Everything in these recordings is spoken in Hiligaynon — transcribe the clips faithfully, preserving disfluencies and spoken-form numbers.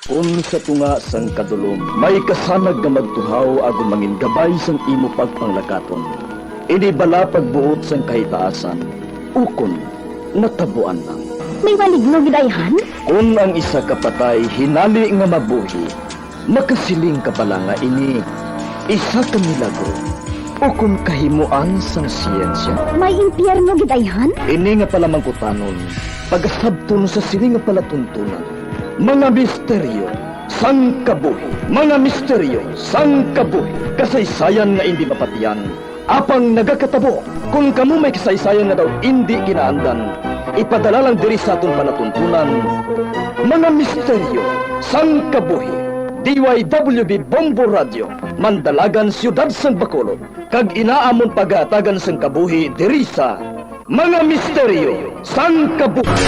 Kon sa tunga sang kadulom may kasanag nga magtuhaw agod mangin gabay sang imo pagpanglakaton, ini bala pagbuot sang kahitaasan, ukon natabuan lang. May maligno gid ayhan? Kon ang isa ka patay hinali nga mabuhi, makasiling ka bala nga ini isa ka milagro ukon kahimoan sang siyensya? May impyerno gid ayhan? Ini nga palamangkutanon, pagasabton sa sini nga palatuntunan. Mga misteryo sang kabuhi. Mga misteryo sang kabuhi. Kasaysayan nga indi mapatian, apang nagakatabo. Kon kamo may kasaysayan nga daw indi kinaandan, ipadala lang diri sa aton palatuntunan. Mga misteryo sang kabuhi. D Y W B Bombo Radio, Mandalagan, Siyudad sang Bacolod, kag ina amon pagahatagan sang kabuhi diri sa Mga Misteryo sang Kabuhi.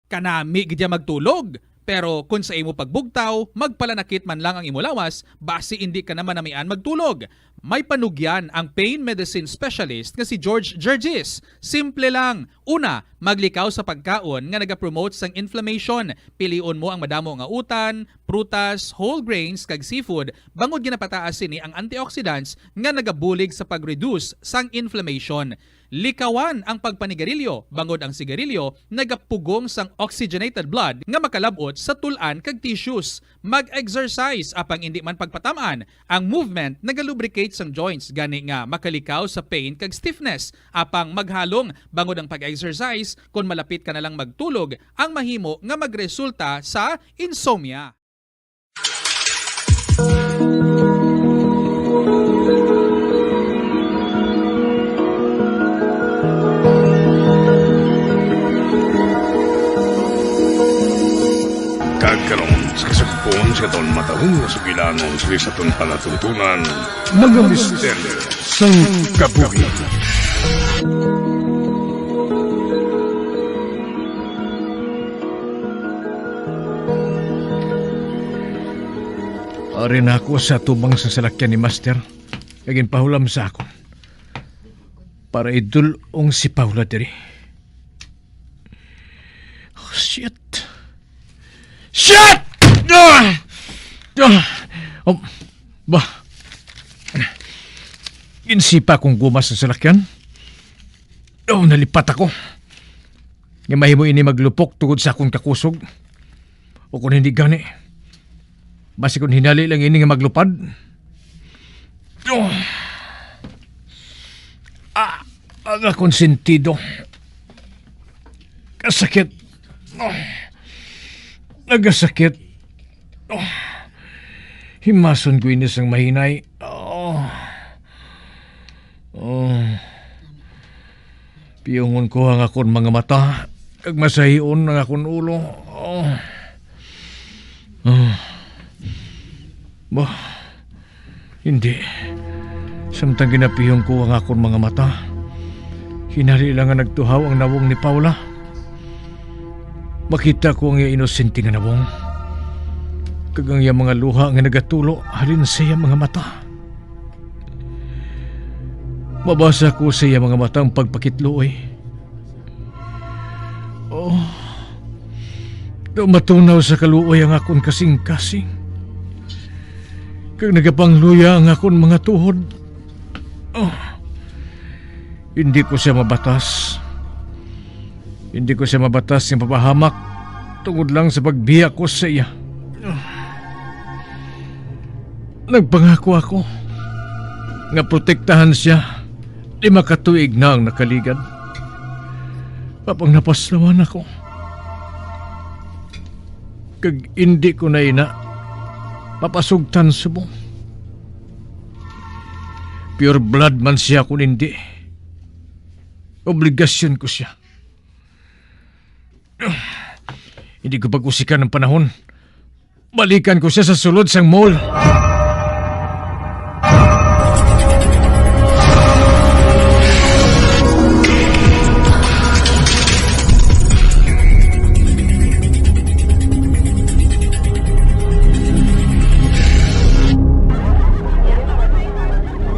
Kanami gid ya magtulog, pero kon sa imo pagbugtaw, magpalanakit man lang ang imo lawas, basi indi ka na manamian magtulog. May panugyan ang pain medicine specialist nga si George Gergis. Simple lang. Una, maglikaw sa pagkaon nga nagapromote sang inflammation. Pilion mo ang madamo nga utan, prutas, whole grains, kag seafood, bangod ginapataas sini ang antioxidants nga nagabulig sa pag-reduce sang inflammation. Likawan ang pagpanigarilyo, bangod ang sigarilyo nagapugong sang oxygenated blood nga makalab-ot sa tul-an kag tissues. Mag-exercise, apang indi man pagpatam-an. Ang movement nagalubricate sang joints, gani nga makalikaw sa pain kag stiffness. Apang maghalong, bangod ang pag-exercise, kon malapit ka na lang magtulog, ang mahimo nga magresulta sa insomnia. Kag karon, sa kasugpon sa aton matahong nga sugilanon sa aton palatuntunan, Mga Misteryo sang Kabuhi. Ari na ako sa tubang sa salakyan ni Master, kag ginpahulam sa akon para idul-ong si Paula diri. Oh, shit! Shit! Ah! Ah! Oh, ba? Ginsipa kong guma sa salakyan. Oh, nalipat ako. Nga mahimo ini maglupok tungod sa akon kakusog. O kung hindi gani, basi kung hinali lang ini nga maglupad. Oh. Ah, ang akon sentido. Kasakit. Oh. Nagasakit. Oh. Himason ko ini sang mahinay. Oh. Oh. Piyungon ko ang akon mga mata, kag masahion ang akon ulo. Oh. Oh. Bah, hindi. Samtang ginapihong ko ang akon mga mata, hinali lang nga nagtuhaw ang nawong ni Paula. Makita ko ang iya inosente nga nawong, kag ang iya mga luha nga nagatulo halin sa iya mga mata. Mabasa ko sa iya mga mata ang pagpakitluoy. Oh, daw matunaw sa kaluoy ang akon kasing-kasing, kag nagapangluya ang akon mga tuhod. Oh, hindi ko sia mabatas. Hindi ko sia mabatas nga mapahamak tungod lang sa pagbiya ko sa iya. Nagpangako ako nga protektahan sia lima ka tuig na ang nakaligad. Apang napaslawan ako, kag indi ko na ina mapasugtan subong. Pure blood man sia kon indi, obligasyon ko sia. Hindi ko pag-usikan ang panahon. Balikan ko sia sa sulod sang mall.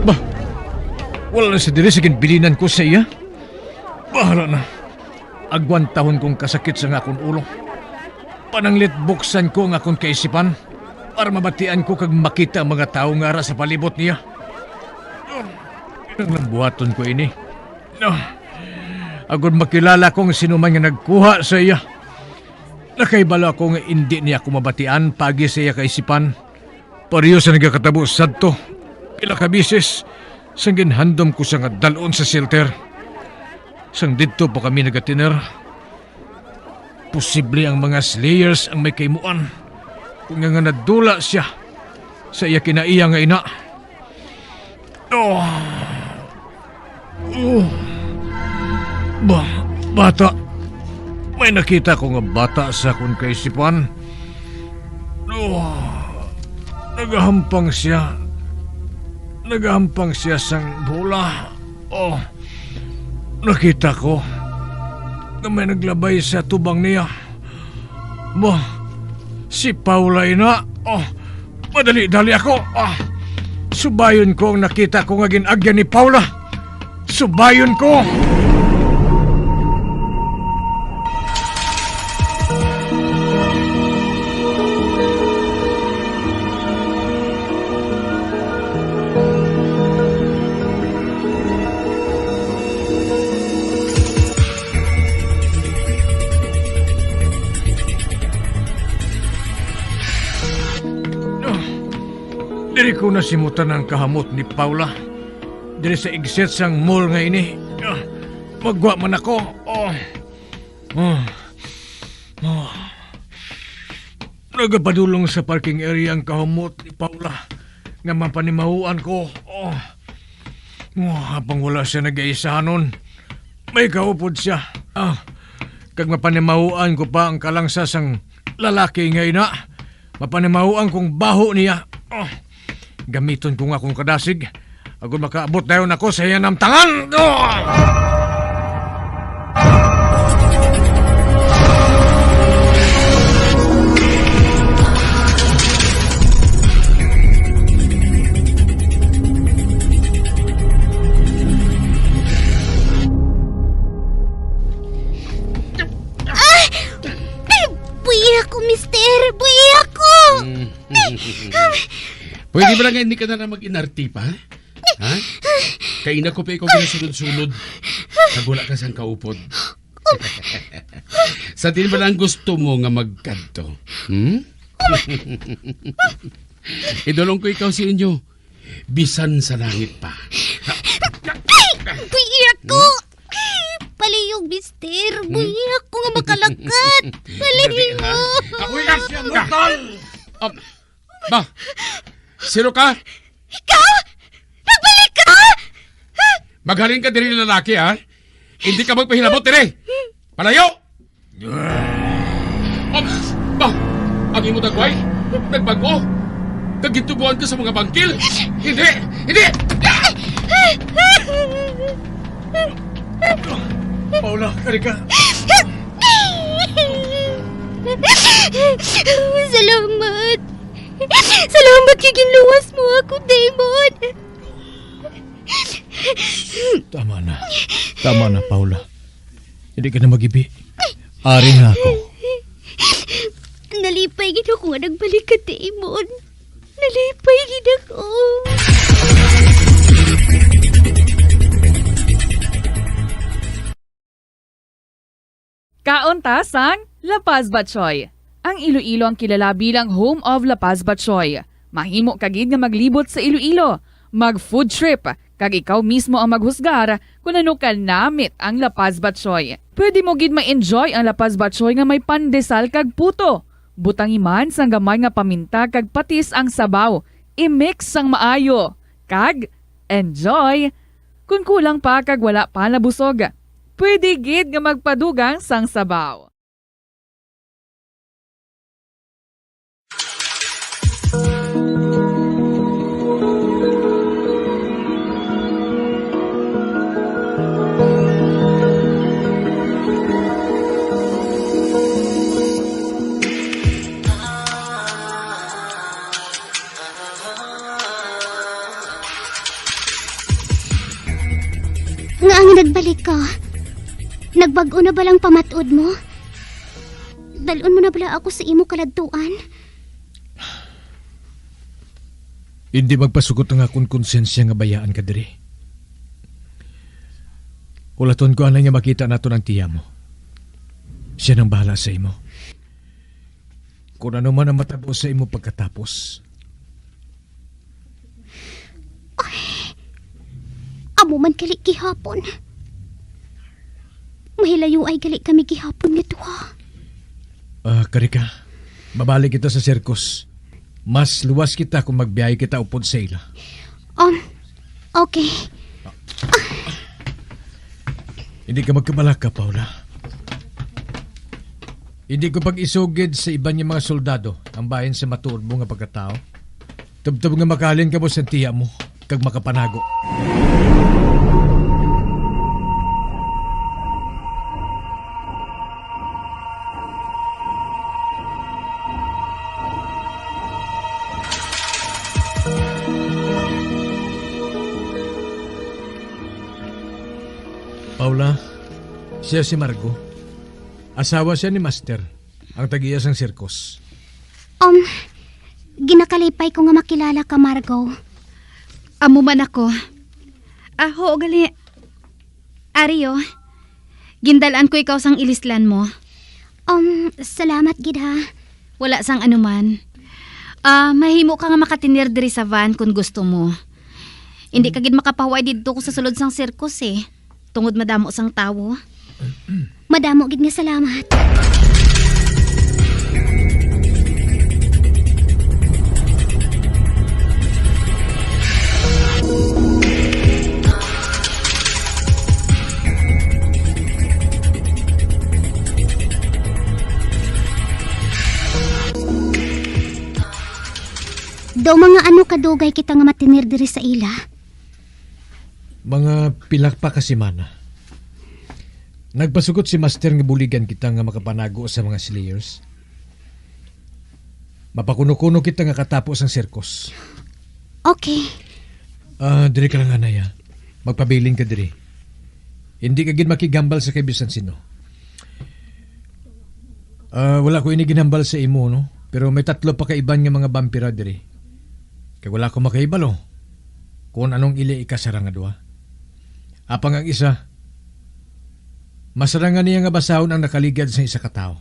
Bah, wala na siya diri sa ginbilinan ko sa iya. Bahala na. Agwantahon kong kasakit sang akon ulo. Pananglit buksan ko ang akon kaisipan para mabatian ko kag makita ang mga tawo nga ara sa palibot niya. Kinahanglan buhaton ko ini. No. Agod makilala ko ang sino man nga nagkuha sa iya. Nakahibalo ako nga indi niya ako mabatian paagi sa iya kaisipan. Pareho sa nagakatabo sadto, pila ka beses, sang ginhandom ko siya nga dal-on sa shelter. Sang didto pa kami nagatiner, posible ang mga slayers ang may kahimuan, kung nga, nga nadula siya sa iya kinaiya nga ina. Oh. Oh. Ba-, bata. May nakita ko nga bata sa akon kaisipan. Oh. Nagahampang siya. Nagahampang siya sang bola. Oh. Nakita ko nga may naglabay sa tubang niya. Ba, si Paula ina. Oh, madali-dali ako. Ah, subayon ko ang nakita ko nga gin-agyan ni Paula. Subayon ko. Diri ko nasimutan ang kahamot ni Paula. Diri sa exit sang mall nga ini. Ah, magwa man ako. Oh. Oh. Oh. Nagapadulong sa parking area ang kahamot ni Paula nga mapanimahuan ko. Oh. Oh, habang wala siya nagaisahanon, may kaupod siya. Ah, kag mapanimahuan ko pa ang kalangsa sang lalaki nga ina. Mapanimahuan kong baho niya. Oh, gamiton ko nga akong kadasig agud makaabot dayon ako sa iya namtangan. Oh! Ah! Ay, buhi ako, mister! Buhi ako! Mm. Pwede ba lang hindi ka na lang mag-inarte pa? Ha? Kaina ko pa ikaw ginasunod-sunod. Kag wala ka sang kaupod. Sa din ba lang gusto mo nga magkadto? Hmm? Idulong ko ikaw sa inyo. Bisan sa langit pa. Ay! Buhi ako! Palihog, mister. Hmm? Buhi ako nga makalakat. Palihog. Ako yung siyang bakal. Um, ba? Sino ka? Ikaw? Nagbalik ka? Maghalin ka diri, lalaki, ha? Hindi ka magpahilabot diri. Palayo! Ops! Ba? Ang imo dagway? Nagbag-o? Kag gintubuan ka sa mga bangkil? Hindi! Hindi! Paula, kari ka. Salamat. Salamat kay ginluwas mo ako, Damon. Tama na. Tama na, Paula. Hindi ka na magibi. Ari na ako. Nalipay gid ako nga nagbalik ka, Damon. Nalipay gid ako. Kaon ta sang La Paz Batchoy. Ang Iloilo ang kilala bilang home of La Paz Batchoy. Mahimo ka gid nga maglibot sa Iloilo, mag-food trip, kag ikaw mismo ang maghusgar kon ano kanamit ang La Paz Batchoy. Pwede mo gid ma-enjoy ang La Paz Batchoy nga may pandesal kag puto. Butangi man sang gamay nga paminta kag patis ang sabaw. I-mix sang maayo. Kag enjoy! Kon kulang pa kag wala pa nabusog, pwede gid nga magpadugang sang sabaw. Nga nga nagbalik ka? Nagbag-o na bala ang pamat-od mo? Dal-on mo na bala ako sa imo kaladtuan? Hindi magpasugot ang akon konsensya nga bayaan ka diri. Hulaton ko anay nga makita naton ang tiya mo. Siya nang bahala sa imo. Kung ano man ang matabo sa imo pagkatapos. Ay, amo man gali gihapon. Mahilayoay gali kami gihapon nga duha. Ah, kari ka. Mabalik kita sa sirkus. Mas luwas kita kung magbiyahe kita upod sa ila. Um, okay. Hindi ka magkabalaka, Paula. Hindi ko pag-isugid sa iban nga mga soldado ang bahin sa matuod mo nga pagkatao. Tubtob nga makahalin kamo sa tiya mo kag makapanago. Paula, siya si Margo. Asawa siya ni Master, ang tag-iya sang sirkos. Um, ginakalipay ko nga makilala ka, Margo. Amo man ako. Ah, huo gali. Ari, oh. Gindal-an ko ikaw sang ilislan mo. Um, salamat gid, ha. Wala sang anuman. Ah, mahimo ka nga makatener diri sa van kon gusto mo. Hindi ka gid makapahuway didto ko sa sulod sang sirkos, eh. Tungod madamo sang tawo. Madamo gid nga salamat. Daw mga ano kadugay kita nga matinir diri sa ila? Mga pila pa ka semana. Nagpasugot si Master nga buligan kita nga makapanago sa mga slayers. Mapakuno-kuno kita nga katapos ang sirkos. Okay. Ah, diri ka lang, anay, ah. Magpabilin ka diri. Hindi ka gid makighambal sa kay bisan sino. Ah, wala ko ini ginhambal sa imo, no? Pero may tatlo pa ka iban nga mga bampira diri. Kay wala ko makahibalo kung anong ili ikasara nga duha. Apang ang isa, masarangan niya nga basahon ang nakaligad sa isa ka tawo,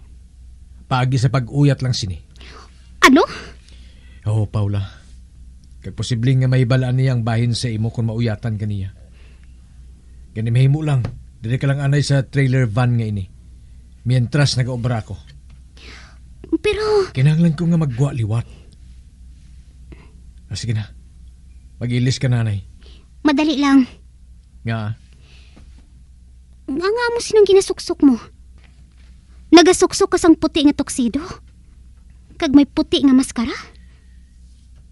paagi sa pag-uyat lang sini. Ano? Oo, Paula. Kag posible nga mahibalaan niya ang bahin sa imo kon mauyatan ka niya. Gani mahimo lang, diri ka lang anay sa trailer van nga ini, mientras nagaobra ako. Pero kinahanglan ko nga maggwa liwat. Ah, sige na. Mag-ilis ka, nanay. Madali lang. Nga? Nga, nga mo sinang ginasuksok mo? Nagasuksok ka sang puti nga tuxedo? Kag may puti nga maskara?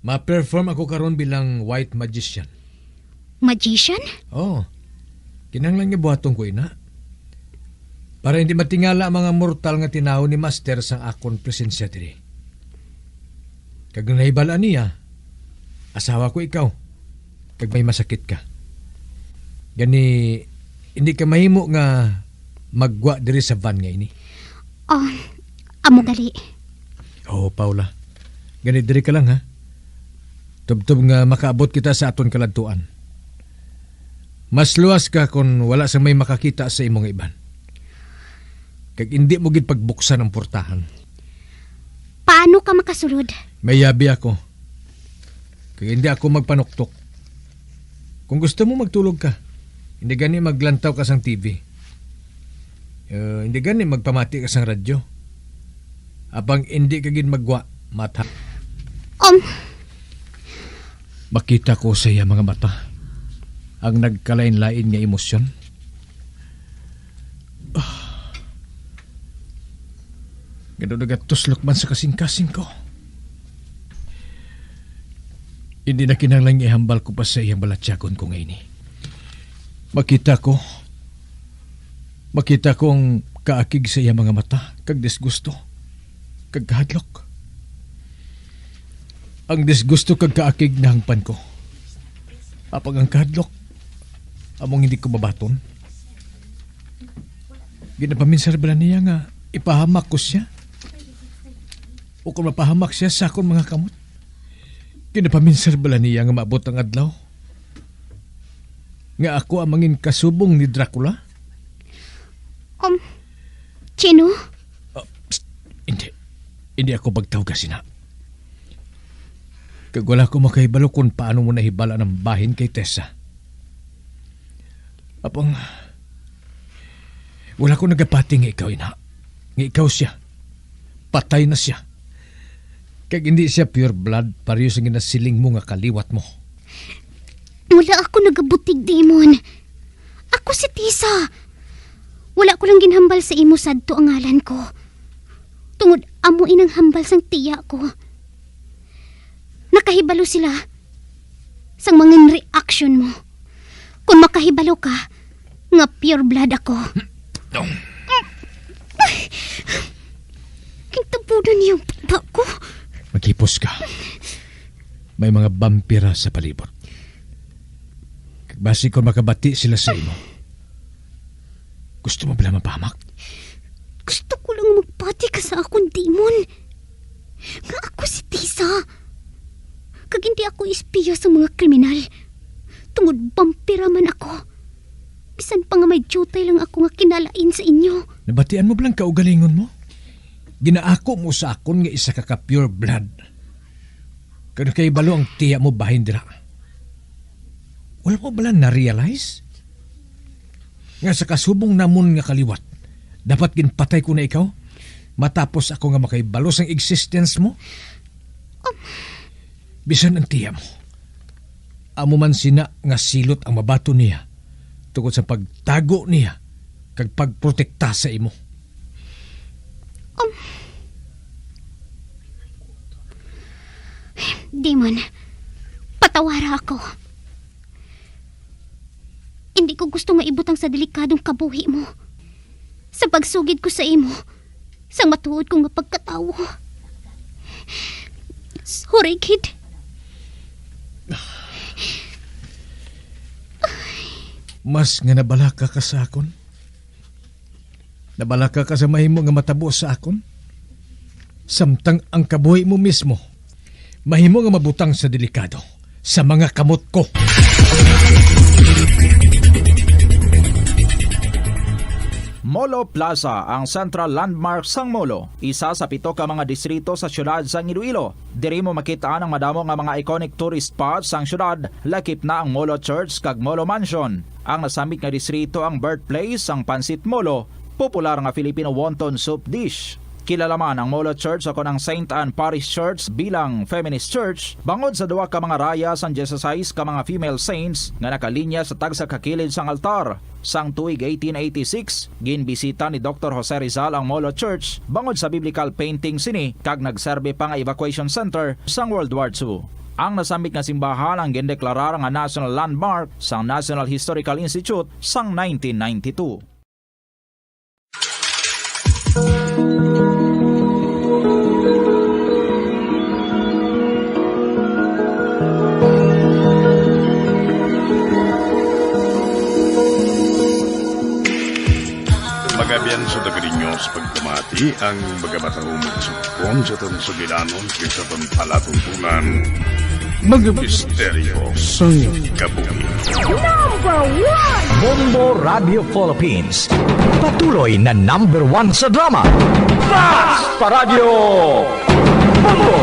Ma-perform ako karon bilang white magician. Magician? Oo. Kinahanglan nga buhaton ko ina. Para hindi matingala ang mga mortal nga tinahon ni Master sang akon presensya diri. Kag nahibal-an niya, asawa ko ikaw, kag may masakit ka. Gani, hindi ka mahimo nga maggwa diri sa van nga ini. Ah, amo gali. Oo, Paula. Gani, diri ka lang, ha? Tubtob nga makaabot kita sa aton kaladtuan. Mas luwas ka kon wala sang may makakita sa imo nga iban. Kag indi mo gid pagbuksan ang portahan. Paano ka makasulod? May yabi ako. Kag hindi ako magpanuktok. Kung gusto mo, magtulog ka. Hindi gani maglantaw ka sang T V. Eh, hindi gani magpamati ka sang radyo. Apang hindi ka gid maggwa, mata. Um. Makita ko sa iya mga mata ang nagkalain-lain nga emosyon. Ah. Nga daw nagatuslok man sa kasing-kasing ko. Hindi na kinahanglan nga ihambal ko pa sa iyang balatyagon ko nga ini. Makita ko, makita ko ang kaakig sa iyang mga mata, kag disgusto, kag kahadlok. Ang disgusto kag kaakig nahangpan ko. Apang ang kahadlok, among hindi ko mabaton. Ginapaminsar bala niya nga ipahamak ko siya? O kung mapahamak siya sa akon mga kamot? Ginapaminsar bala niya nga maabot ang adlaw nga ako ang mangin kasubong ni Dracula? Um, Chino? Ah, psst, hindi. Hindi ako magtawga sina. Kag wala ko makahibalo kung paano mo nahibala ang bahin kay Tessa. Apang, wala ko nagapati nga ikaw, ina. Nga ikaw siya. Patay na siya. Kag hindi siya pure blood, pareho sa ginasiling mo nga kaliwat mo. Wala ako nagabutig, Damon. Ako si Tisa. Wala ko lang ginhambal sa imo sadto ang ngalan ko. Tungod amo inang hambal sang tiya ko. Nakahibalo sila sang mga reaction mo. Kung makahibalo ka nga pure blood ako. Kintabunan niya ang bata ko. Maghipos ka. May mga bampira sa palibot. Kag basi kung makabati sila sa imo, gusto mo bala mapahamak? Gusto ko lang magpati ka sa akon, Damon. Nga ako si Tisa. Kag hindi ako espiya sa mga kriminal. Tungod bampira man ako. Bisan pa nga may diutay lang ako nga kinalain sa inyo. Nabatian mo bala ang kaugalingon mo? Ginaako mo sa akon nga isa ka ka pure blood. Kag nakahibalo ang tiya mo bahin dira. Wala mo bala na-realize nga sa kasubong namon nga kaliwat, dapat ginpatay ko na ikaw matapos ako nga makahibalo sang existence mo? Bisan ang tiya mo, amo man sina nga silot ang mabaton niya tungod sa pagtago niya kag pagprotekta sa imo. Um, Damon, patawara ako. Hindi ko gusto nga ibutang sa delikadong kabuhi mo sa pagsugid ko sa imo sang matuod ko nga pagkatawo. Sorry, kid. Mas nga nabalaka ka sa akon? Nabalaka ka sa mahimo nga matabo sa akon? Samtang ang kabuhi mo mismo mahimo nga mabutang sa delikado sa mga kamot ko. Molo Plaza, ang central landmark sang Molo, isa sa pito ka mga distrito sa siyudad sang Iloilo. Diri mo makit-an ang madamo nga mga iconic tourist spots sang siyudad, lakip na ang Molo Church kag Molo Mansion. Ang nasambit nga distrito ang birthplace sang Pancit Molo, popular nga Filipino wonton soup dish. Kilala man ang Molo Church ukon ang Saint Anne Parish Church bilang feminist church bangod sa duha ka mga raya sang dieciséis ka mga female saints nga nakalinya sa tagsa ka kilid sang altar. Sang tuig eighteen eighty-six, ginbisita ni Doktor Jose Rizal ang Molo Church bangod sa biblical painting sini kag nagserbi pa nga evacuation center sang World War Two. Ang nasambit nga simbahan ang gindeklarar nga National Landmark sang National Historical Institute sang nineteen ninety-two. Magabian sa taga ninyo sa pagpamati ang mga matahumag sa kon sa tong sugilanon kag sa pagpalatuntunan. Mga misteryo sang kabuhi. Number one! Bombo Radio Philippines. Patuloy na number one sa drama. Basta Radyo Bombo!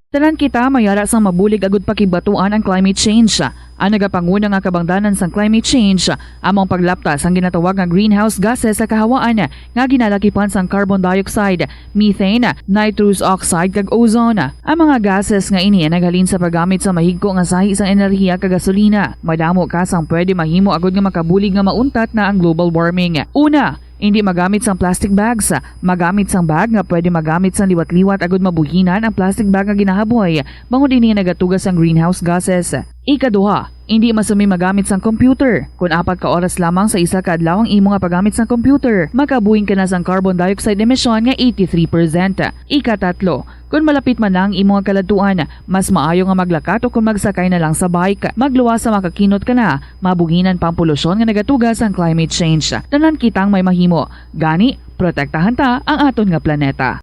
Tanan kita mayara sang mabulig agud pakigbatuan ang climate change. Ang nagapanguna nga kabangdanan sang climate change amo ang paglapta sang ginatawag nga greenhouse gases sa kahawaan nga ginalakipan sang carbon dioxide, methane, nitrous oxide, kag ozone. Ang mga gases nga ini naghalin sa paggamit sa mahigko nga sahi sang enerhiya kag gasolina. Madamo ka sang pwede mahimo agud nga makabulig nga mauntat na ang global warming. Una, hindi magamit sang plastic bags. Magamit sang bag nga pwede magamit sang liwat-liwat agud mabuhinan ang plastic bag nga ginahaboy, bangod ini nagatuga sang greenhouse gases. Ikaduha, indi masumi magamit sang computer. Kon apat ka oras lamang sa isa ka adlaw ang imo nga paggamit sang computer, makabuhing ka na sang carbon dioxide emission nga eighty-three percent. Ikatatlo, kon malapit man na ang imo nga kaladtuan, mas maayo nga maglakat o kon magsakay na lang sa bike. Magluwas sa makakinot ka na, mabuhinan pa ang polusyon nga nagatuga sang climate change. Tanan kitang may mahimo. Gani, protektahan ta ang aton nga planeta.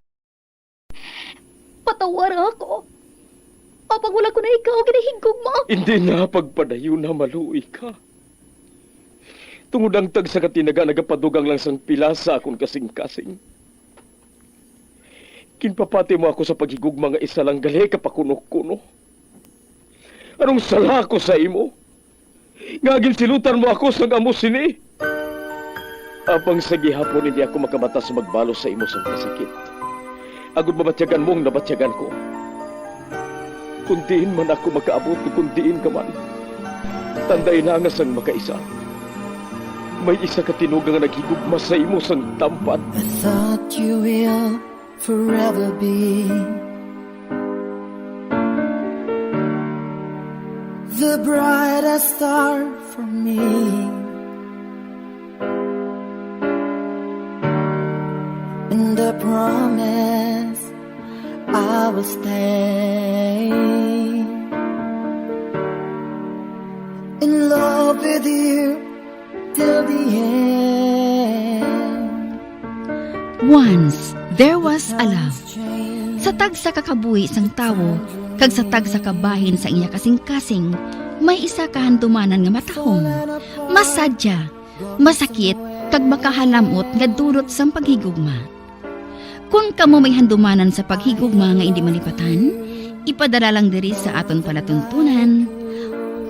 Patawara ako. Apang wala ko na ikaw ginahigugma. Hindi na pagpadayon na maluoy ka. Tungod ang tagsa ka tinaga nagapadugang lang sang pila sa akon kasing-kasing. Ginpapati mo ako sa paghigugma nga isa lang gali ka pakuno-kuno. Anong sala ko sa imo? Nga ginsilutan mo ako sang amo sini? Apang sa gihapon hindi ako makabata sa magbalos sa imo sang kasakit, agod mabatyagan mo ang nabatyagan ko. Kung diin man ako makaabot, kung diin ka man, tandai na nga sang makaisa, may isa ka tinuga nga naghigugma sa imo sang tampad. I thought you will forever be the brightest star for me. And I promise I will stay in love with you till the end. Once there was a love. Sa tagsa ka kabuhi sang tawo kag sa tagsa ka bahin sa iya kasing-kasing, may isa ka handumanan nga matahom, masadya, masakit, kag makahalamot nga dulot sang paghigugma. Kon kamo may handumanan sa paghigugma nga indi malipatan, ipadala lang diri sa aton palatuntunan.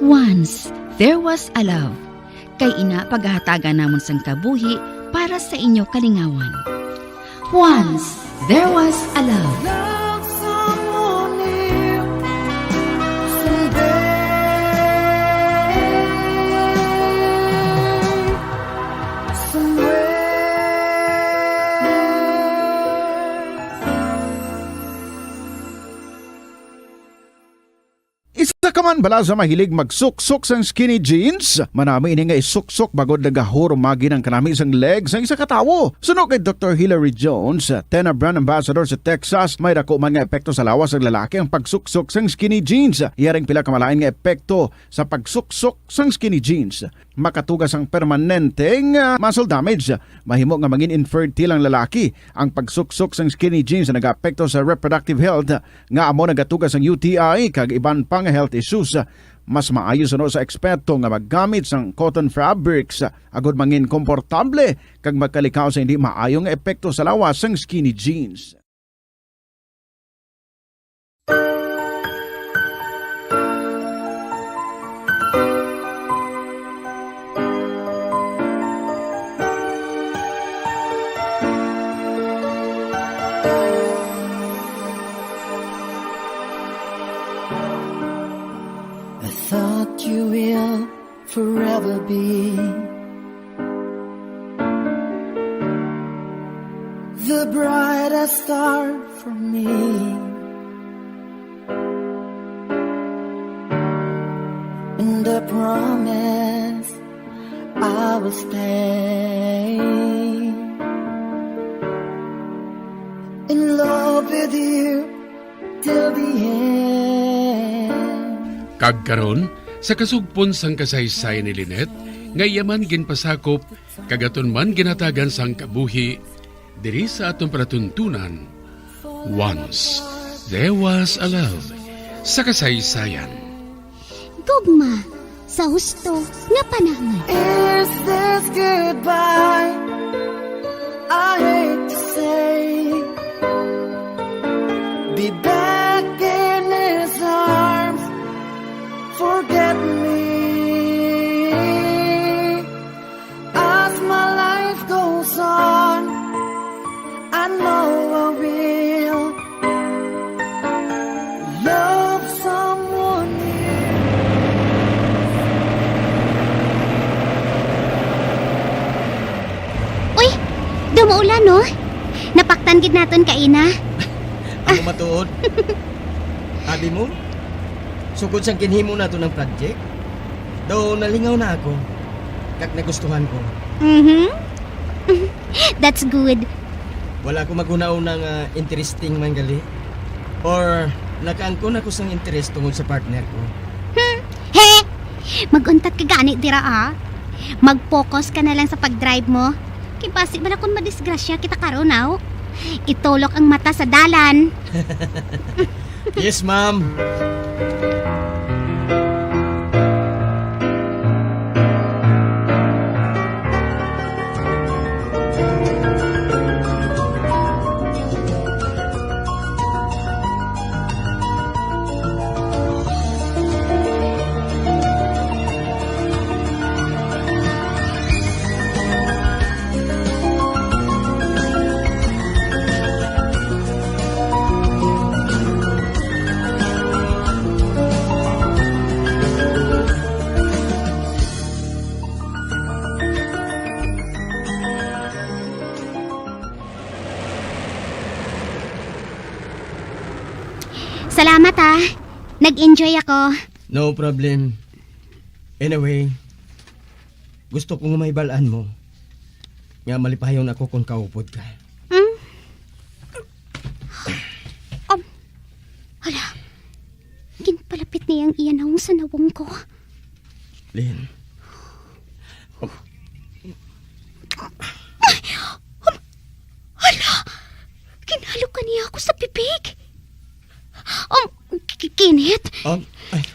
Once there was a love. Kay ina, pagahatagan namon sang kabuhi para sa inyo kalingawan. Once there was a love. Love someone new someday, somewhere. Isa ka man bala sa mahilig magsuksok sang skinny jeans? Manami ini nga isuksok bangod nagahurumagi ang kanami sang leg sang isa ka tawo. Suno kay Doktor Hilary Jones, Tena Brand Ambassador sa Texas, may daku man nga epekto sa lawas sang lalaki ang pagsuksok sang skinny jeans. Iya ring pila ka malain nga epekto sa pagsuksok sang skinny jeans. Makatuga sang permanente nga muscle damage. Mahimo nga mangin infertile ang lalaki. Ang pagsuksok sang skinny jeans nagaapekto sa reproductive health, nga amo nagatuga sang U T I kag iban pa nga health issues. Mas maayo suno sa eksperto nga maggamit sang cotton fabrics agod mangin komportable kag magkalikaw sa hindi maayo nga epekto sa lawas sang skinny jeans. I thought you will forever be the brightest star for me. And I promise I will stay in love with you till the end. Kag karon, sa kasugpon sang kasaysayan ni Lynette, nga iya man ginpasakop kag aton man ginhatagan sang kabuhi, diri sa aton palatuntunan, Once There Was a Love sa kasaysayan. Gugma sa husto nga panahon. Is this goodbye? I hate to say, be back in his arms. Forget me as my life goes on. I know I will love someone new. Uy, daw maulan, no? Napaktan gid naton kaina. Amo matuod. Abi mo? Sugod sang ginhimo nato ng project, daw nalingaw na ako, kag nagustuhan ko. Mhm. That's good. Wala ko maghuna-huna nga interesting man gali. Or nakaangkon ako sang interes tungod sa partner ko. Hmm. He! Mag-untat ka gani dira, ah. Mag-focus ka na lang sa pag-drive mo. Kay basi bala kung madisgrasya kita karon, aw. Itulok ang mata sa dalan. Yes, ma'am. Salamat, ah. Nag-enjoy ako. No problem. Anyway, gusto ko nga mahibal-an mo nga malipayon ako kung kaupod ka. Hmm? Um, hala, ginpalapit niya ang iya nawong sa nawong ko. Lynn. Ay! Um, hala! Ginhalo ka niya ako sa bibig. Um, K-, Kenneth? Um, ay,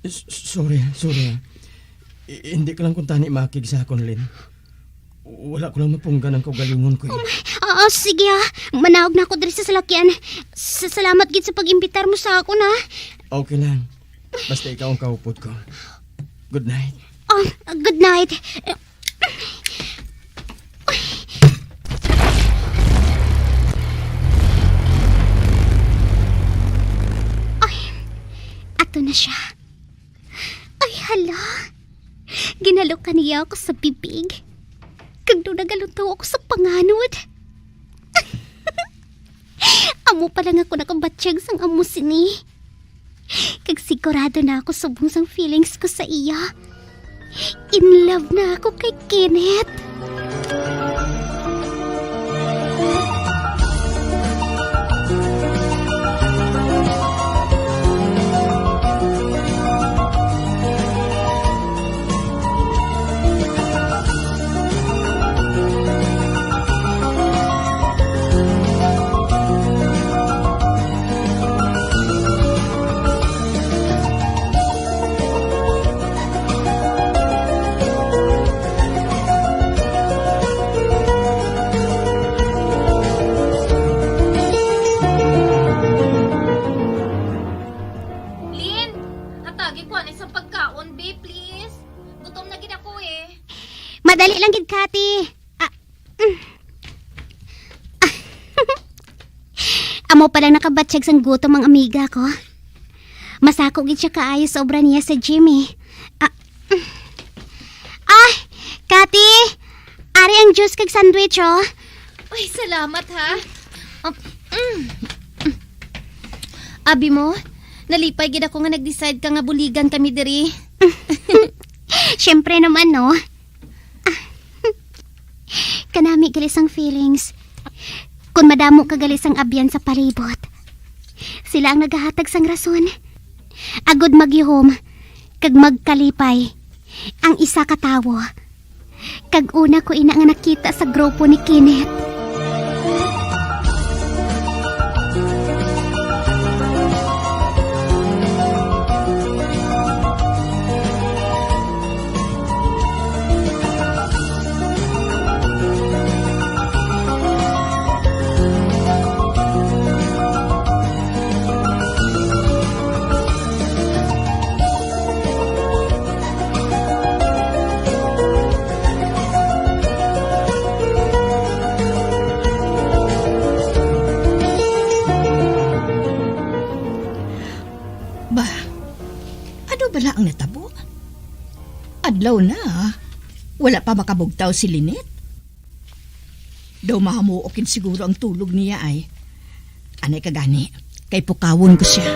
s-, sorry, sorry. I-, hindi ka lang kuntani makig sa akon, Lynn. Wala ko lang mapunggan ang kaugalingon ko, eh. Oh, my, ah, ah, sige, ah. Manaog na ako diri sa salakyan. Sa-, salamat gid sa pag-imbitar mo sa akon, ah. Okay lang. Basta ikaw ang kaupod ko. Good night. Oh, good night. Ay, ato na siya. Ay, hala. Ginhalo ka niya ako sa bibig. Kag daw nagaluto ako sa panganod. Amo pa lang ako nakabatyag sang amo sini. Kag sigurado na ako subong sang feelings ko sa iya. In love na ako kay Kenneth. Lynn, hatagi ko anay sa pagkaon, be, please. Gutom na gid ako, eh. Madali lang gid, Kati. Ah, mm. Ah. Amo pa lang nakabatyag sang gutom ang amiga ko. Masako gid siya kaayo sa obra niya sa gym, eh. Ah, mm. Ah, Kati, ari ang juice kag sandwich, oh. Ay, salamat, ha. Ah, mm. Abi mo, nalipay gid ako nga nag-decide ka nga buligan kami diri. Siyempre naman, no? Ah, kanami gali sang feelings. Kon madamo ka gali sang abyan sa palibot, sila ang nagahatag sang rason. Agod magyuhom kag magkalipay ang isa ka tawo. Kag una ko ina nga nakita sa grupo ni Kenneth. Ba, ano bala ang natabo? Adlaw na, wala pa makabugtaw si Lynette. Daw mahamuok gid siguro ang tulog niya ay. Anay ka gani, kay pukawon ko siya.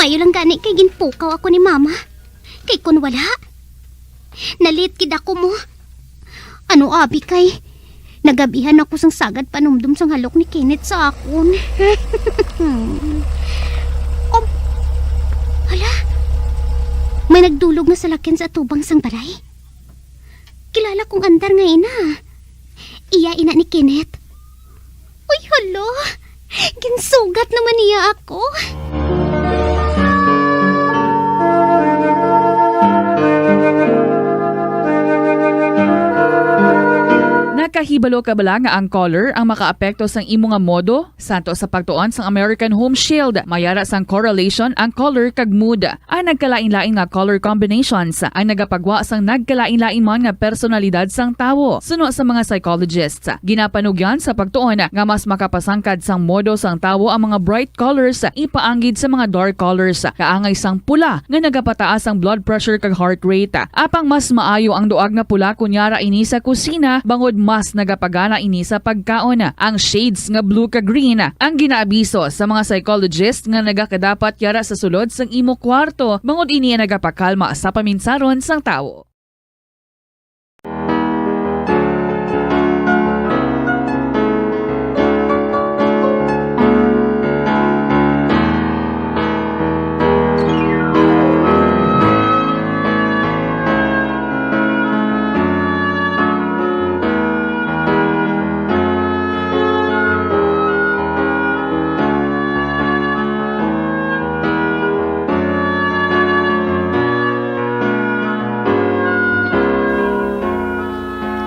Ayo lang gani kay ginpukaw ako ni Mama. Kay kun wala, na-late gid ako mo. Ano abi kay nagabihan ako sang sagad panumdom sang halok ni Kenneth sa akon. Um, hala, may nagdulog nga salakyan sa atubang sang balay. Kilala kong andar nga ina. Iya ina ni Kenneth. Uy, hala! Ginsugat naman niya ako. Nakahibalo ka bala nga ang color ang makaapekto sang imo nga modo? Santo sa pagtuon sang American Home Shield, may ara sang correlation ang color kag mood. Ang nagkalain-lain nga color combinations ang nagapagwa sang nagkalain-lain man nga personalidad sang tawo. Suno sa mga psychologists, ginapanugyan sa pagtuon nga mas makapasangkad sang modo sang tawo ang mga bright colors ipaanggid sa mga dark colors, kaangay sang pula nga nagapataas ang blood pressure kag heart rate. Apang mas maayo ang duag nga pula kon yara ini sa kusina, bangod mas nagapagana ini sa pagkaon. Ang shades nga blue kag green ang ginaabiso sa mga psychologist nga nagakadapat yara sa sulod sang imo kwarto, bangod ini ang nagapakalma sa paminsaron sang tawo.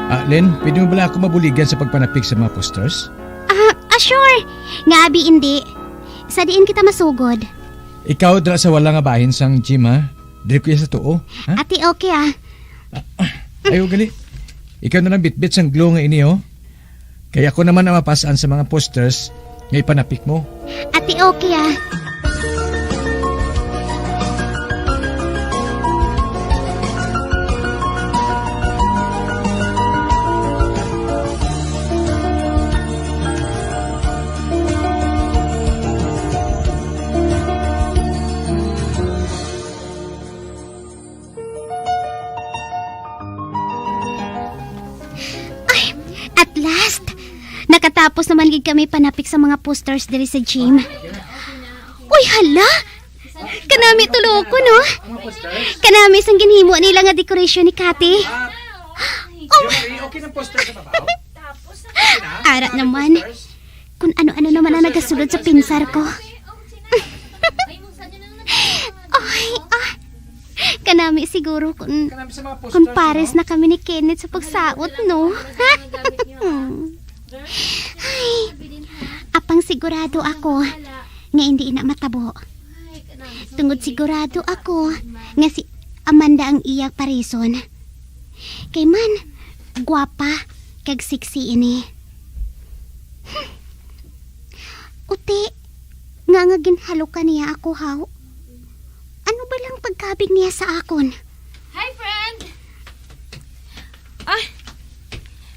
Ah, Len, pwede mo bala ako mabuligan sa pagpanapik sa mga posters? Ah, ah, sure. Nga abi indi. Sa diin kita masugod? Ikaw dira sa wala nga bahin sang gym, ha? Diri ko iya sa tuo, ha? Ati, okay, ah. Ay, ugali. Ikaw na lang bitbit sang glue nga ini, oh. Kay ako naman ang mapas-an sa mga posters nga ipanapik mo. Ati, okay, ah. Ay, at last! Nakatapos naman gid kami panapik sa mga posters diri sa gym. Uy, hala! Kanami tulo ko, no? Kanami sang ginhimo nila nga decoration ni Kati. Um, Ara naman, kung ano-ano naman ang nagasulod sa pinsar ko. Ay, ah, kanami siguro kung, kung pares na kami ni Kenneth sa pagsaot, no? Ay, apang sigurado ako nga hindi ina matabo. Tungod sigurado ako nga si Amanda ang iyang parison. Kay man, gwapa kag sexy ini. Hmm. Uti, nga nga ginhalukan niya ako, haw? Ano ba lang pagkabig niya sa akon? Hi, friend! Ah,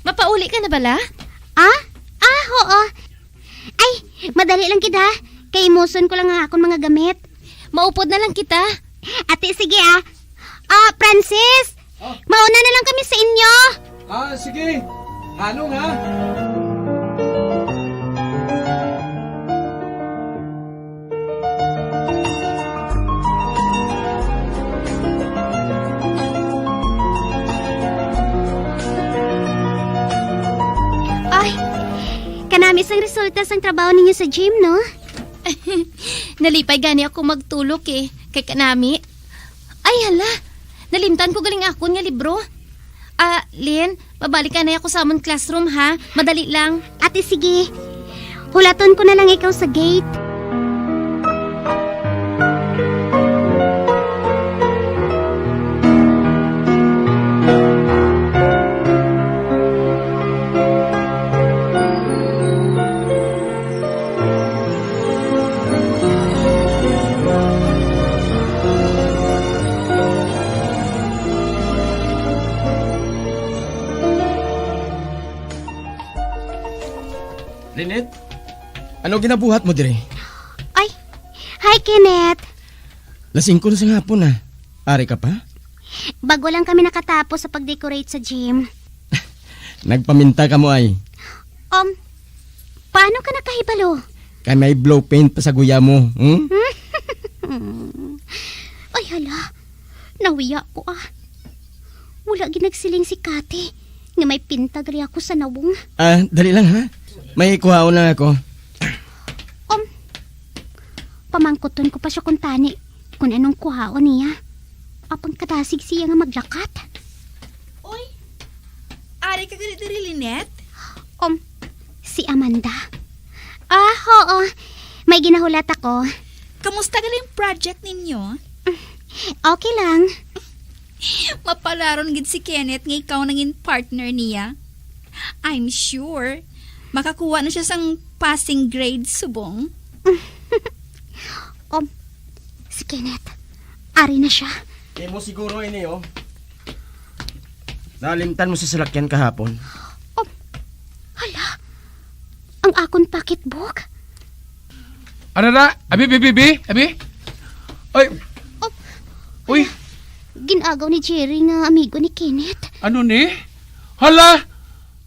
mapauli ka na bala? Ah? Ah, oo. Ay, madali lang gid, ha. Kay imuson ko lang ang akon mga gamit. Maupod na lang kita. Ate, sige, ah. Ah, Francis, oh, mauna na lang kami sa inyo. Ah, sige. Halong, ha? Ay, kanami sang resulta sang trabaho ninyo sa gym, no? Nalipay gani ako magtulok, eh, kay kanami. Ay, hala! Nalimtan ko galing akon nga libro. Ah, Lynn, mabalik anay ako sa amon classroom, ha? Madali lang. Ate, sige. Hulaton ko na lang ikaw sa gate. Lynette, ano ginabuhat mo diri? Ay, hi, Kenneth. Las singko na sa hapon na. Ari ka pa? Bago lang kami nakatapos sa pag-decorate sa gym. Nagpaminta ka mo ay. Um, paano ka nakahibalo? Kay may blue paint pa sa guya mo, hmm? Ay, hala. Nawiya ko, ah. Wala ginagsiling si Kati nga may pintag ri ako sa nawong. Ah, dali lang, ha? May kuhaon lang ako. Um, pamangkuton ko pa siya kung tani kung anong kuhaon niya. Apang kadasig siya nga maglakat. Oy, ari ka gali diri, Lynette? Um, si Amanda. Ah, oo. May ginahulat ako. Kamusta gali ang project ninyo? Okay lang. Mapalaron gid si Kenneth nga ikaw nangin partner niya. I'm sure makakuha na siya sang passing grade subong. Um, si Kenneth, ari na siya. Imo siguro ini, oh. Nalimtan mo sa salakyan kahapon. Um, hala, ang akon pocketbook. Ano na? Abi, bi, bi, bi? Abi? Ay. Oh. Uy. Gin-agaw ni Jerry nga amigo ni Kenneth. Ano ni? Hala!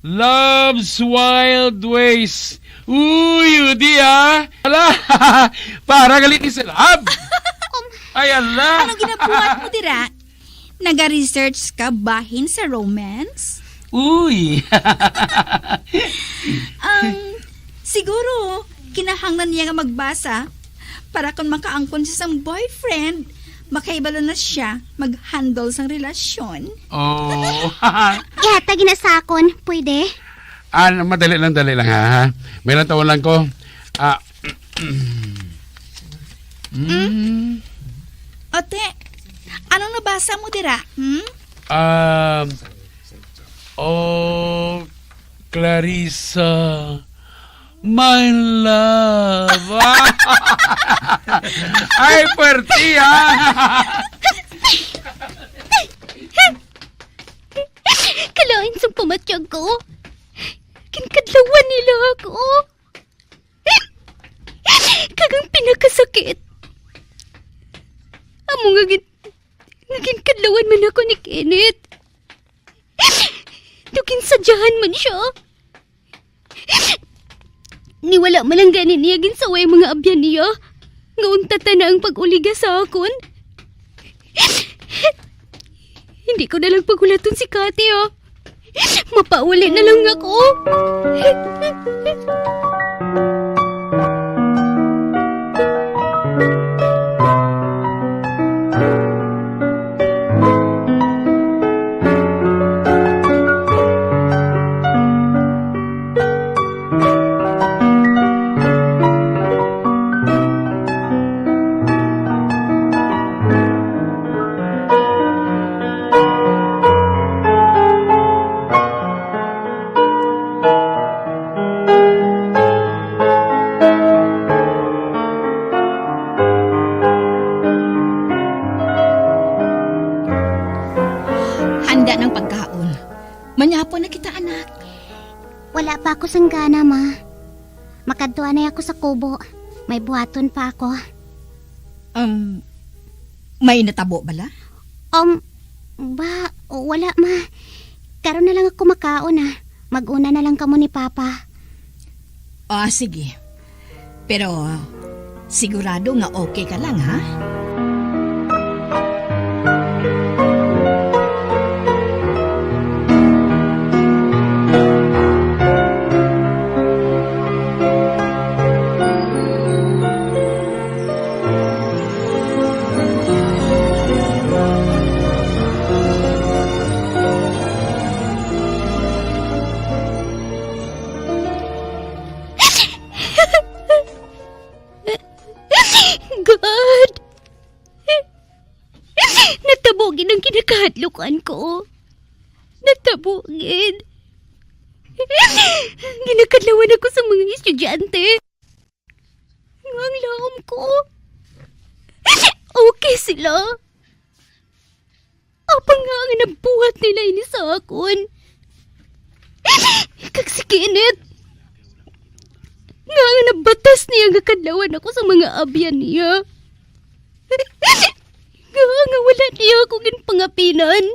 Love's Wild Ways. Uy, udi, ah. Hala! Para galit ni sa love. Ay, ala. Ano ginabuhat mo dira? Naga-research ka bahin sa romance? Uy. Ang, siguro, kinahanglan niya nga magbasa para kung makaangkon siya sang boyfriend, makahibalo na siya mag-handle sang relasyon. Oh. Ihatag na sa akon, pwede? Ah, madali lang, dali lang, ha, ha? May lang tawon lang ko. Ah, mm. Ate, anong nabasa mo dira? Hmm? Um, oh, Clarissa, my love. Ay, puwerte, ah. Kalain sang pamatyag ko. Ginkadlawan nila ako. Kag ang pinakasakit, amo nga gin-, nga ginkadlawan man ako ni Kenneth. Daw ginsadyahan man siya. Ni wala man lang gani niya ginsaway ang mga abyan niya, nga untatan na ang pag-uliga sa akon. Hindi ko na lang paghulaton si Kati, oh. Mapauli na lang ako. Handa ng pagkaon. Manyapon na kita, anak. Wala pa ako sang gana, ma. Makadto anay ako sa kubo. May buhaton pa ako. Um, may natabo bala? Um, ba, wala, ma. Karon na lang ako makaon, ah. Mag-una na lang kamo ni Papa. Ah, sige. Pero, sigurado nga okay ka lang, ha? God! Natabo gid ang kinakahadlukan ko. Natabo gid. Ginakadlawan ako sa mga estudyante nga ang laom ko, okay sila. Apang nga ang nabuhat nila ini sa akon, kag si Kenneth, nga ang nabatas niya nga kadlawan ako sa mga abyan niya. Ngaa nga wala niya ako ginpangapinan?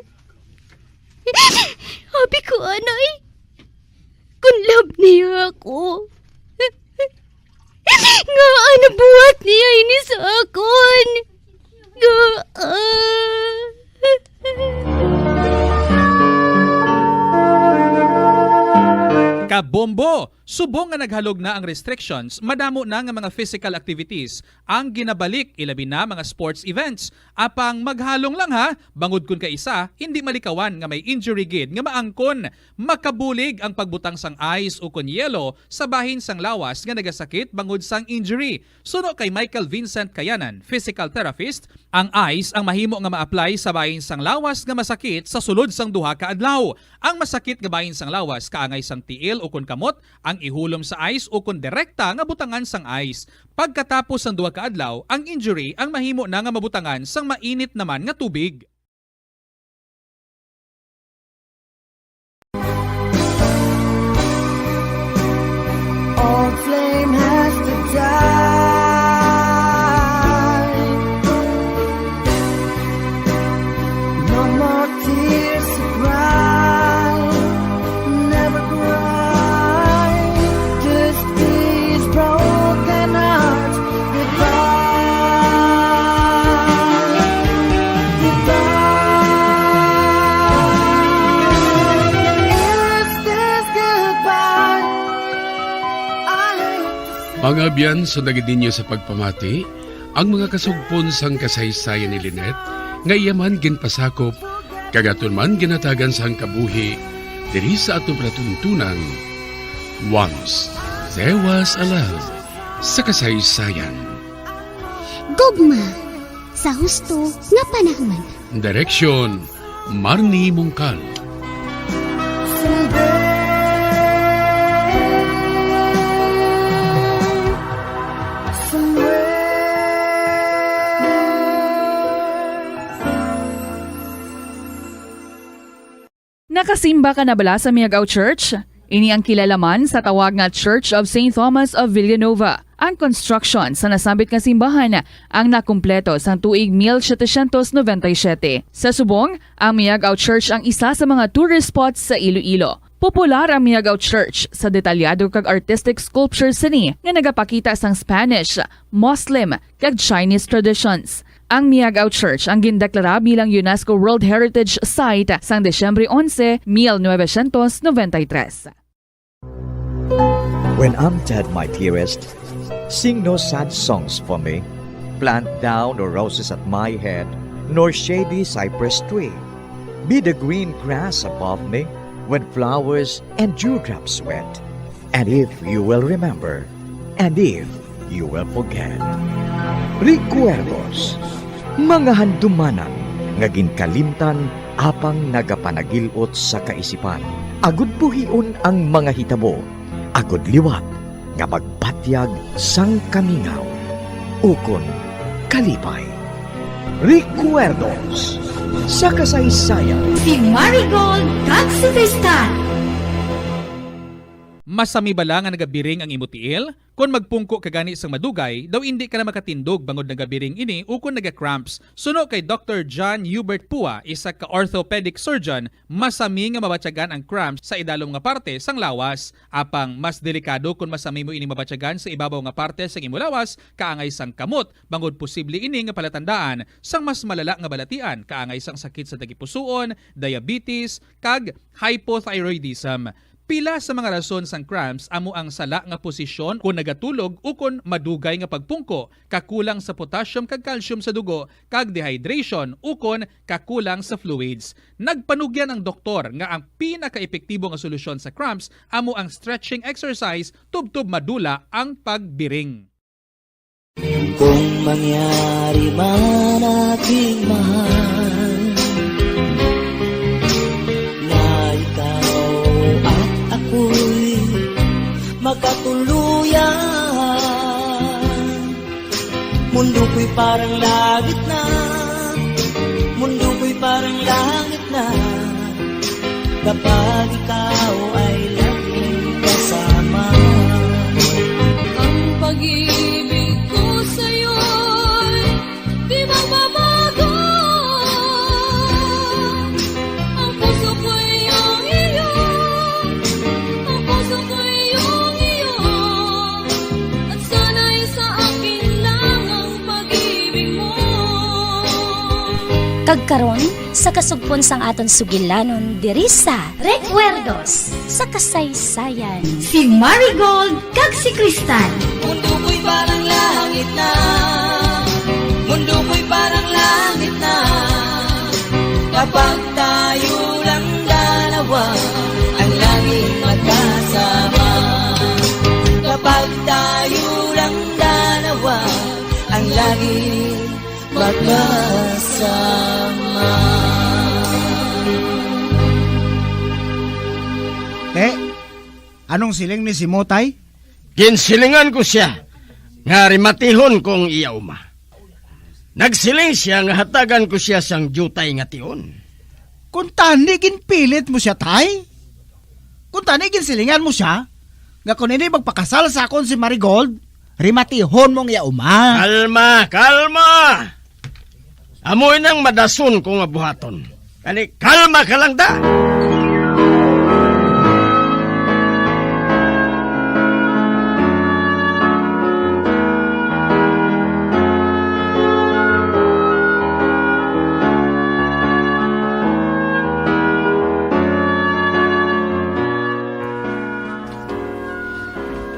Abi ko, anay, kung love niya ako, ngaa nabuhat niya ini sa akon? Ngaa? Kabombo! Subong nga naghalog na ang restrictions, madamo na nga mga physical activities ang ginabalik, ilabi na mga sports events. Apang maghalong lang ha, bangod kon kaisa, hindi malikawan nga may injury gid nga maangkon. Makabulig ang pagbutang sang ice ukon yelo sa bahin sang lawas nga nagasakit bangod sang injury. Suno kay Michael Vincent Kayanan, physical therapist, ang ice ang mahimo nga ma-apply sa bahin sang lawas nga masakit sa sulod sang duha ka adlaw. Ang masakit nga bahin sang lawas kaangay sang tiil ukon kamot ang ihulom sa ice ukon direkta nga butangan sang ice. Pagkatapos sang duha ka adlaw, ang injury ang mahimo na nga mabutangan sang mainit naman nga tubig. Old flame has to die. No more tears to cry. Never cry. Just these broken hearts. Goodbye. Goodbye. Is this goodbye? I hate to say Mga abyan, sundagid ninyo sa pagpamati ang mga kasugpon sang kasaysayan ni Lynette, nga iya man ginpasakop kag aton man ginhatagan sang kabuhi diri sa aton palatuntunan, Once There Was a Love sa Kasaysayan. Gugma sa husto nga panahon. Direksyon, Marnie Mongkal. Nakasimba ka na bala sa Miagao Church? Ini ang kilala man sa tawag nga Church of Saint Thomas of Villanova. Ang construction sa nasambit nga simbahan ang nakumpleto sang tuig mil setecientos noventa y siete. Sa subong, ang Miagao Church ang isa sa mga tourist spots sa Iloilo. Popular ang Miagao Church sa detalyado kag artistic sculptures sini nga nagapakita sang Spanish, Muslim, kag Chinese traditions. Ang Miagao Church ang gindeklara bilang UNESCO World Heritage Site sang Disyembre onse, mil novecientos noventa y tres. When I'm dead, my dearest, sing no sad songs for me. Plant thou no roses at my head, nor shady cypress tree. Be the green grass above me when flowers and dewdrops wet. And if you will remember, and if you will forget. Recuerdos, mga handumanan nga ginkalimtan apang nagapanagil-ot sa kaisipan. Agud buhion ang mga hitabo, agud liwat nga magbatyag sang kamingaw ukon kalipay. Recuerdos sa kasaysayan. Si Marigold kag si Tristan. Masami bala nga nagabiring ang imo tiil? Kon magpungko ka gani sang madugay, daw indi ka na makatindog bangod nagabiring ini ukon naga-cramps. Suno kay Doctor John Hubert Pua, isa ka orthopedic surgeon, masami nga mabatyagan ang cramps sa idalom nga parte sang lawas. Apang mas delikado kon masami mo ini mabatyagan sa ibabaw nga parte sang imo lawas, kaangay sang kamot, bangod posible ini nga palatandaan sang mas malala nga balatian, kaangay sang sakit sa tagipusoon, diabetes, kag hypothyroidism. Pila sa mga rason sang cramps amo ang sala nga posisyon kon nagatulog ukon madugay nga pagpungko, kakulang sa potassium kag calcium sa dugo, kag dehydration ukon kakulang sa fluids. Nagpanugyan ang doktor nga ang pinakaepektibo nga solusyon sa cramps amo ang stretching exercise tubtob madula ang pagbiring. Kung mangyari man, aking mahal, na ikaw at ako'y magkatuluyan, mundo ko'y parang langit na, mundo ko'y parang langit na. Kapag ikaw ay laging kasama. Ang pag-ibig ko sa'yo'y di Kag karon, sa kasugpon sang aton sugilanon diri sa Recuerdos sa Kasaysayan, si Marigold kag si Cristal. Mundo ko'y parang langit na. Mundo ko'y parang langit na. Kapag tayo lang dalawa, ang langit magkasama. Kapag tayo lang dalawa, ang langit magkasama. Te, anong siling ni Simotay? Ginsilingan ko sia nga rimatihon ko ang iya uma. Nagsiling sia nga hatagan ko sia sang diutay nga tion. Kung tani, ginpilit mo sia, tay? Kung tani, ginsilingan mo sia nga kung hindi magpakasal sa akon si Marigold, rimatihon mo ang iya uma. Kalma, kalma! Amo inang madason ko nga buhaton. Kani, kalma ka lang da!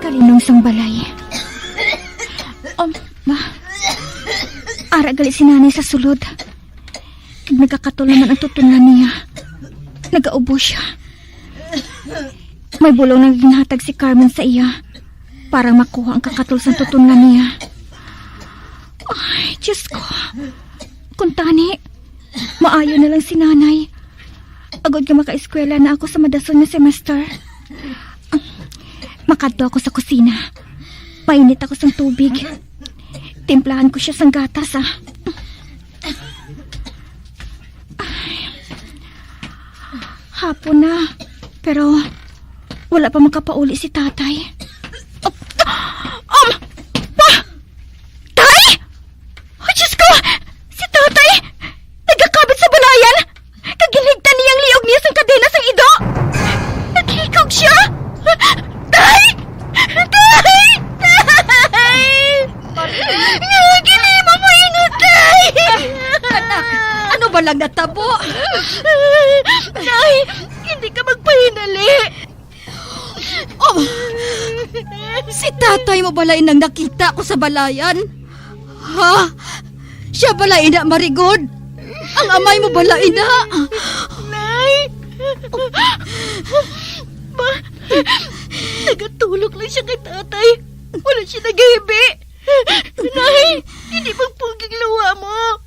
Kalinong sang balay. Um, ma. Ara gali si nanay sa sulod. Kag nagakatol naman ang tutunlan niya. Nagaubo siya. May bulong nga ginhatag si Carmen sa iya para makuha ang kakatol sang tutunlan niya. Ay, Diyos ko. Kung tani, maayo na lang si nanay. Agod nga makaeskwela na ako sa madason nga semester. Makadto ako sa kusina. Mainit ako sang tubig. Timplahan ko siya sang gatas, ah. Ay. Hapon na, pero wala pa makapauli si tatay. Um, um, pa! Tay! Oh, Diyos ko! Si tatay! Nagakabit sa balayan! Kag ginhigtan niya ang liog niya sang kadena sang ido! Naghikog siya! Tay! Tay! Tay! Nga ginhimo mo ini, tay! Anak, ano ba lang natabo? Nay, hindi ka magpahinali. Oh, si tatay mo bala inang nakita ko sa balayan? Ha? Siya bala ina, Marigod? Ang amay mo bala ina? Nay! Ma, nagatulog lang siya kay tatay. Wala siya nagahibi. Nay, hindi pagpuging luha mo.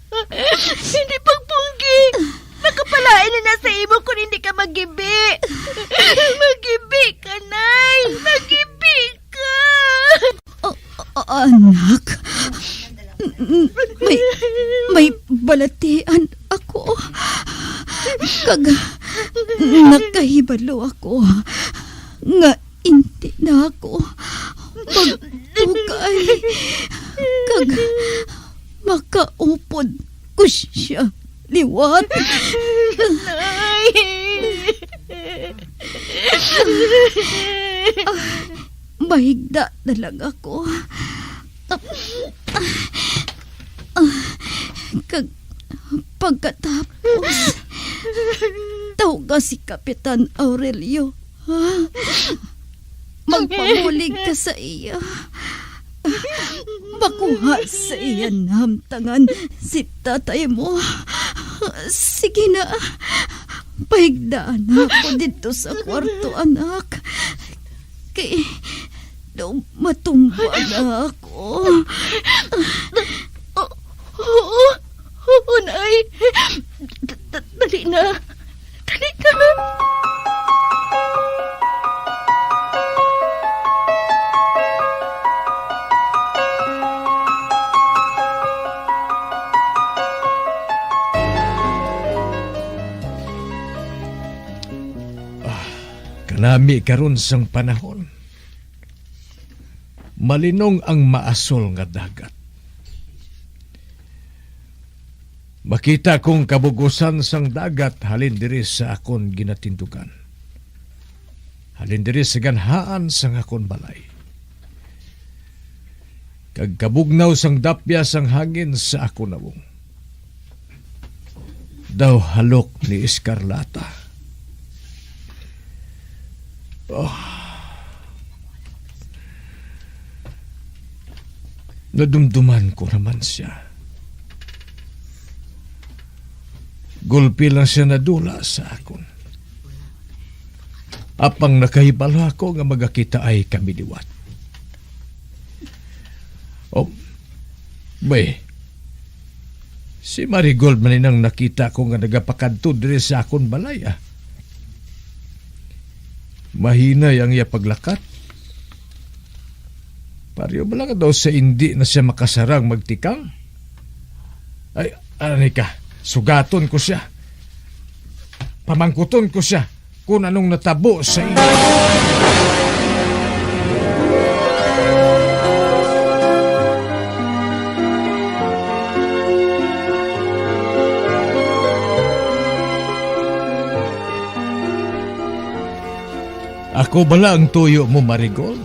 Hindi pagpugi. Makapalain na na sa imo kung hindi ka magibi. Magibi ka, Nay. Magibi ka. A-, a-, anak, may, may balatian ako. Kag nakahibalo ako nga hindi na ako magtugay kag makaupod ko siya liwat. Nay! Ah, mahigda na lang ako. Ah, kag pagkatapos, tawga si Kapitan Aurelio, ha? Magpabulig ka sa iya. Makuha sa iya nahamtangan si tatay mo. Sige na, pahigdaan na ako dito sa kwarto, anak. Kay, daw matumba na ako. Oo, oo, oo, Nay. D-, d-, dali na. Dali na. Ah, kanami karon sang panahon. Malinong ang maasol nga dagat. Makita kong kabugusan sang dagat halin diri sa akon ginatindugan, halin diri sa ganhaan sang akon balay, kag kabugnaw sang dapya sang hangin sa akon nawong. daw halok ni Escarlata. Oh. Nadumduman ko naman siya. Gulpi lang siya nadula sa akon. Apang nakahibalo ako nga magakitaay kami liwat. Oh, bay, si Marigold man inang nakita ko nga nagapakadto diri sa akon balay, ah. Mahinay ang iya paglakat. Pareho bala nga daw sa indi na siya makasarang magtikang. Ay, ani ka, sugaton ko siya. Pamangkuton ko siya kung anong natabo sa iya. Ako bala ang tuyo mo, Marigold?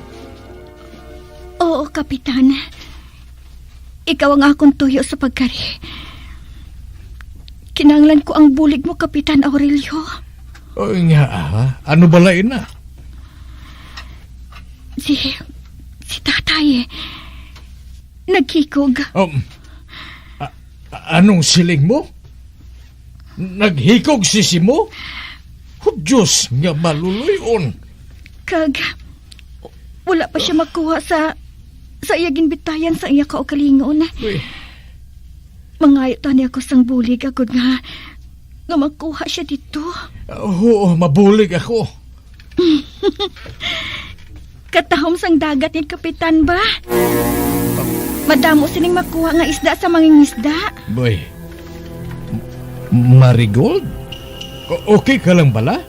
Oo, Kapitan. Ikaw ang akon tuyo sa pagkari. Kinahanglan ko ang bulig mo, Kapitan Aurelio. O nga, ha? Ano bala ina? Si, si tatay, naghikog. Um, a-, a-, anong siling mo? Naghikog si Simo? Oh, Diyos nga maluluy-on! Kag wala pa siya makuha sa, sa iya ginbitayan sa iya kaugalingon. Uy. Mangayo tani ako sang bulig agod nga, nga makuha siya dito. Oo, mabulig ako. Katahom sang dagat ni Kapitan ba? Madamo sining makuha nga isda sa mangingisda. Boy, M-, Marigold? O-, okay ka lang bala?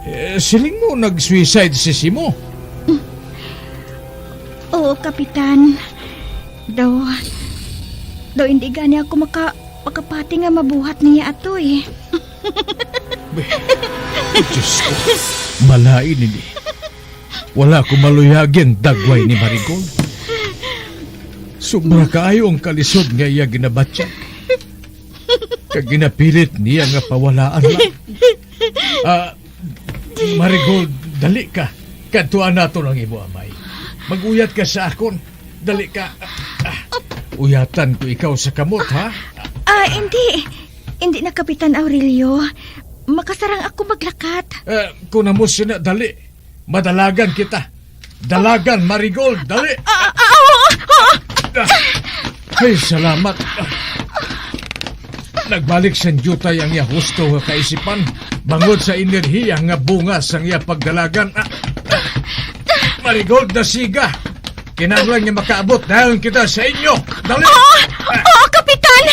Eh, siling mo nag-suicide si Simo? Oo, Kapitan. Daw, daw hindi gani ako maka-, makapati nga mabuhat niya ato eh. Be-, Diyos ko, malain ini. Wala ko maluyagi ang dagway ni Marigold. Sobra kaayo ang kalisod nga iya ginabatyag. Kag ginapilit niya nga pawalaan lang. Ah, Marigold, dali ka. Kadtuan naton ang imo amay. Mag-uyat ka sa akon. Dali ka. Ah, uyatan ko ikaw sa kamot, ha? Ah, hindi. Hindi na, Kapitan Aurelio. Makasarang ako maglakat. Eh, kung amo sina, dali. Madalagan kita. Dalagan, Marigold, dali. Ah, ah, ah, ah, ah. Ah, ay, salamat. Nagbalik sang diutay ang iya husto nga kaisipan bangod sa enerhiya nga bunga sang iya pagdalagan. Ah, Marigold, dasiga. Kinahanglan nga makaabot dayon kita sa inyo. Dali. Oo, oo, Kapitan!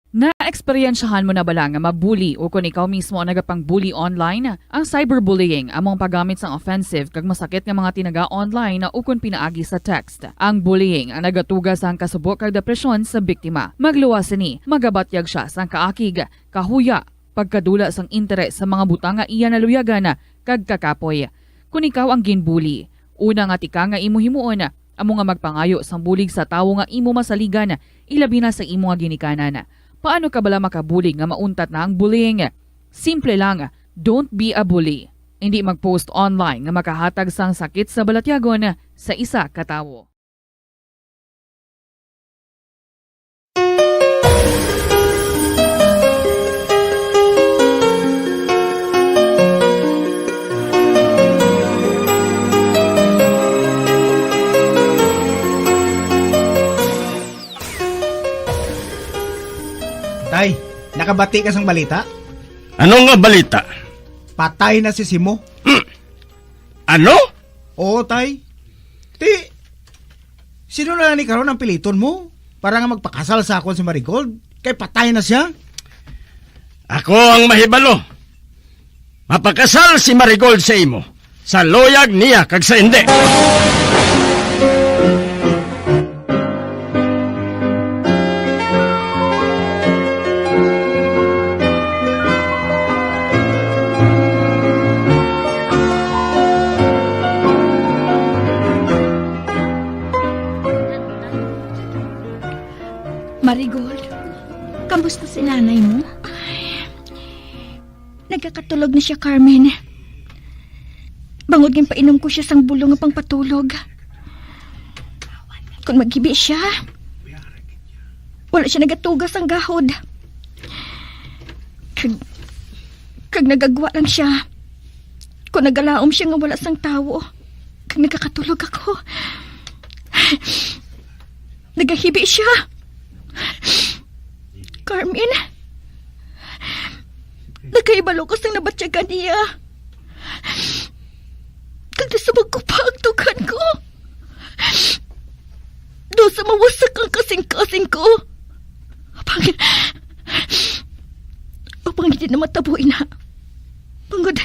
Naeksperyensyahan mo na bala nga mabuli o kon ikaw mismo ang nagapang-bully online? Ang cyberbullying amo ang paggamit sang offensive kag masakit nga mga tinaga online ukon pinaagi sa text. Ang bullying ang nagatuga sang kasubo kag depresyon sa biktima. Magluwas sini, magabatyag sia sang kaakig, kahuya, pagkadula sang interes sa mga butang nga iya naluyagan, kag kakapoy. Kon ikaw ang ginbully, una nga tikang nga imo himuon amo nga magpangayo sang bulig sa tawo nga imo masaligan, ilabi na sa imo nga ginikanan. Paano ka bala makabulig nga mauntat na ang bullying? Simple lang, don't be a bully. Indi mag-post online nga makahatag sang sakit sa balatyagon sa isa ka tawo. Tay, nakabati ka sang balita? Ano nga balita? Patay na si Simo. Hmm. Ano? Oo, tay. Ti, sino na ni karon ang piliton mo para nga magpakasal sa akon si Marigold? Kay patay na siya. Ako ang mahibalo. Mapakasal si Marigold sa imo, sa luyag niya kag sa indi. Marigold, kamusta si nanay mo? Ay, nagakatulog na siya, Carmen. Bangod nga painom ko siya sang bulong nga pangpatulog. Kung maghibi siya, wala siya nagatuga sang gahod. Kag, kag nagagwa lang siya kung nagalaom siya nga wala sang tawo. Kag nagakatulog ako. Nagahibi siya. Carmen, nakahibalo ko sang nabatyagan niya. Kag nasumog ko pa ang dughan ko. Daw sa mawasak ang kasing-kasing ko. Apang, apang hindi na matabo ina. Bangod,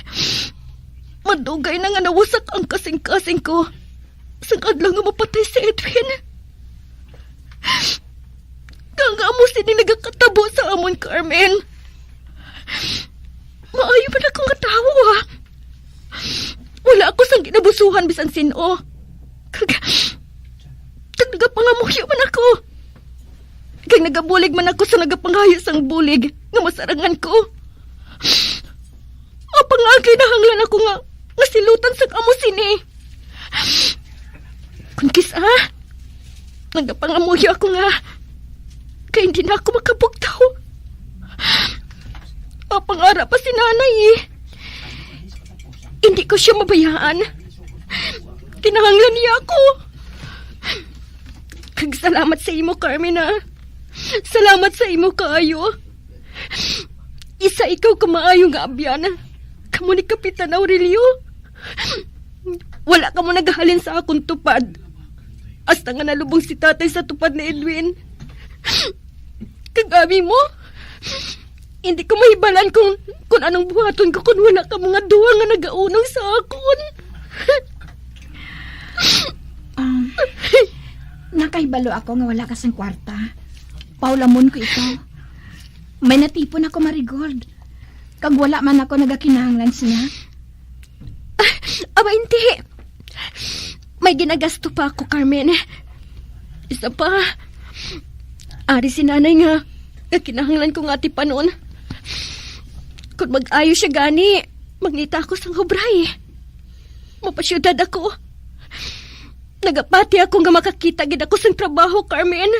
madugay na nga nawasak ang kasing-kasing ko sang adlaw nga mapatay si Edwin. Kag amo sini nagakatabo sa amon, Carmen. Maayo man ako nga tawo, ha? Wala ako sang ginabusuhan bisan sin-o. Kag, kag nagapangamuyo man ako. Kag nagabulig man ako sa nagapangayo sang bulig nga masarangan ko. Apang ang kinahanglan ako nga, nga silutan sang amo sini. Kung kis-a, nagapangamuyo ako nga kay hindi na ako makabugtaw. Apang ara pa si nanay, eh. Hindi ko siya mabayaan. Kinahanglan niya ako. Kag salamat sa imo, Carmen, ah. Salamat sa imo kaayo. Isa ikaw ka maayo nga abyan. Kamo ni Kapitan Aurelio. Wala kamo nagahalin sa akon tupad. Hasta nga nalubong si tatay sa tupad ni Edwin. Kag abi mo, hindi ko mahibalan kung, kung anong buhaton ko kung wala kamo nga duha nga nagaunong sa akon. Um, nakahibalo ako nga wala ka sang kwarta. Paulamon ko ikaw. May natipon ako, Marigold. Kag wala man ako nagakinahanglan sina. Aba, hindi. May ginagasto pa ako, Carmen. Isa pa, ari si nanay nga, nga kinahanglan ko nga atipanon. Kung mag-ayo siya gani, mangita ako sang obra, eh. Mapasyudad ako. Nagapati ako nga makakita gid ako sang trabaho, Carmen.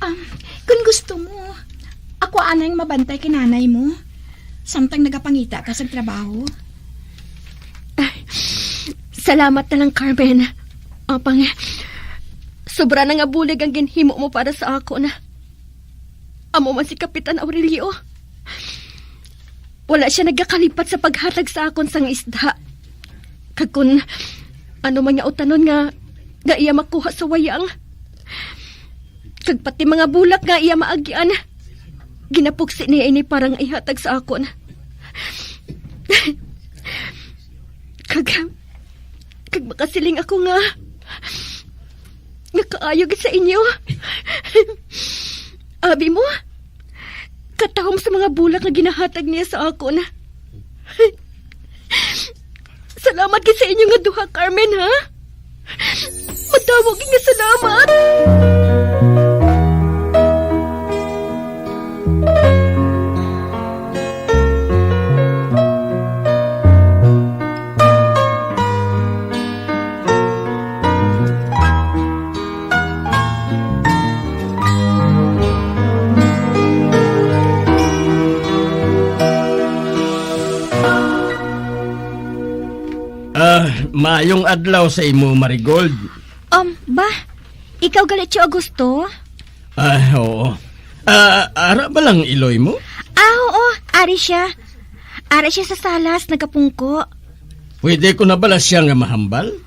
Um, kung gusto mo, ako anay mabantay kay nanay mo, samtang nagapangita ka sang trabaho. Ay, salamat na lang, Carmen. Apang, sobra na nga bulig ang ginhimo mo para sa akon. Amo man si Kapitan Aurelio. Wala sia nagakalipat sa paghatag sa akon sang isda. Kag kon ano man nga utanon nga, nga iya makuha sa wayang, kag pati mga bulak nga iya maagyan, ginapuksi niya ini para nga ihatag sa akon. Kag, kag makasiling ako nga, nga kaayo gid sa inyo. Abi mo, katahom sa mga bulak nga ginahatag niya sa akon. Salamat gid sa inyo nga duha, Carmen, ha? Madamo gid nga salamat. Ah, maayong adlaw sa imo, Marigold. Um, ba? Ikaw gali, Tio Augusto? Ah, oo. Ah, ara ba lang iloy mo? Ah, oo. Ari siya. Ari siya sa salas, nagapungko. Pwede ko na bala siya nga mahambal?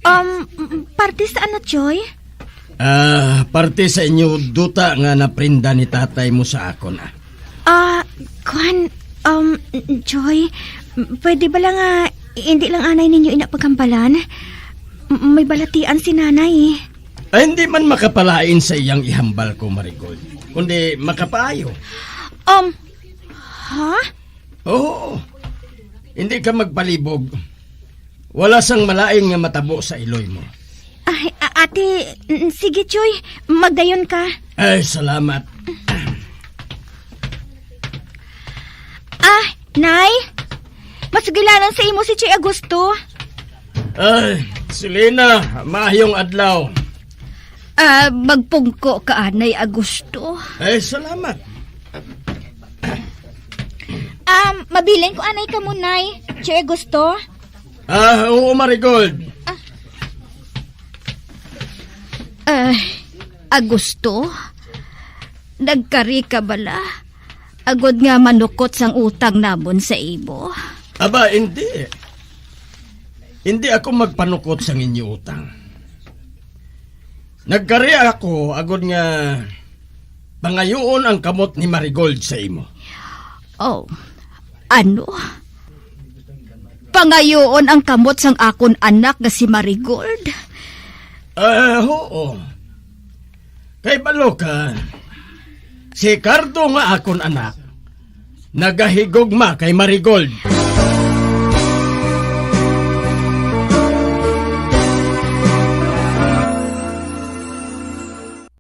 Um, m-, parte sa ano, Choy? Ah, parte sa inyo duta nga naprinda ni tatay mo sa akon, ah. Ah, kwan, um, Choy, pwede bala nga hindi lang anay ninyo ina paghambalan? M-, may balatian si nanay, eh. Ay, hindi man makapalain sa iyang ihambal ko, Marigold, kundi makapaayo. Um, ha? Oo. Hindi ka magpalibog. Wala sang malain nga matabo sa iloy mo. Ay, a-, ate, n-, sige, Choy. Magdayon ka. Ay, salamat. Ah, Nay, masugilanon sa imo si Che Augusto. Ay, Selena, maayong adlaw. Ah, magpungko ka, Nay Augusto. Ay, salamat. Um, mabilin ko anay kamo, Nay, Che Augusto. Ah, oo, Marigold. Ah, Augusto, nagkari ka bala agod nga manukot sang utang namon sa imo? Aba, hindi. Hindi ako magpanukot sang inyo utang. Nagkari ako agod nga pangayoon ang kamot ni Marigold sa imo. Oh, ano? Pangayoon ang kamot sang akon anak nga si Marigold? Ah, oo. Kay balo ka, si Cardo nga akon anak, nagahigugma kay Marigold.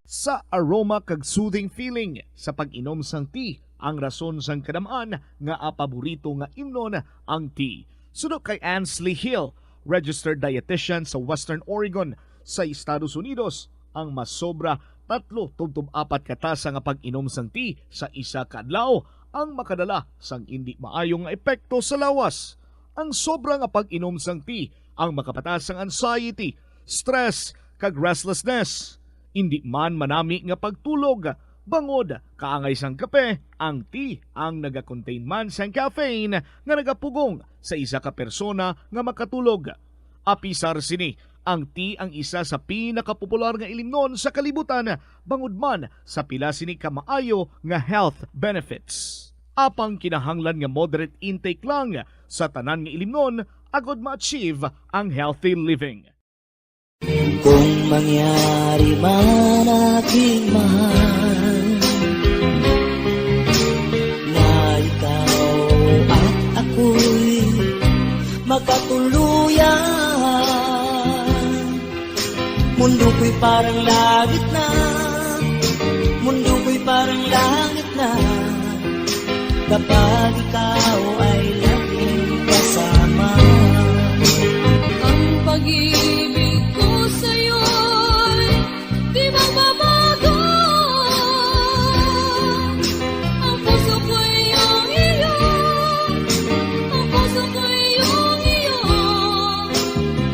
Sa aroma kag soothing feeling sa pag-inom sang tea ang rason sang kadam-an nga paborito nga imnon ang tea. Suno kay Ansley Hill, registered dietitian sa Western Oregon sa Estados Unidos, ang masobra tatlo tubtob apat ka tasa nga pag-inom sang tea sa isa ka adlaw ang makadala sang indi maayo nga epekto sa lawas. Ang sobra nga pag-inom sang tea ang makapataas sang anxiety, stress, kag restlessness. Indi man manami nga pagtulog, bangod kaangay sang kape, ang tea ang nagakontain man sang caffeine nga nagapugong sa isa ka persona nga makatulog. Apisar sini, ang tea ang isa sa pinakapopular nga ilimnon sa kalibutan, bangod man sa pila sini ka maayo nga health benefits. Apang kinahanglan nga moderate intake lang sa tanan nga ilimnon agod ma-achieve ang healthy living. Kung mangyari man, aking mahal, na ikaw at ako'y magkatuluyan, mundo ko'y parang langit na, mundo ko'y parang langit na, kapag ikaw ay laging kasama. Ang pag-ibig ko sa'yo'y di magbabago. Ang puso ko'y iyong iyo, ang puso ko'y iyong iyo,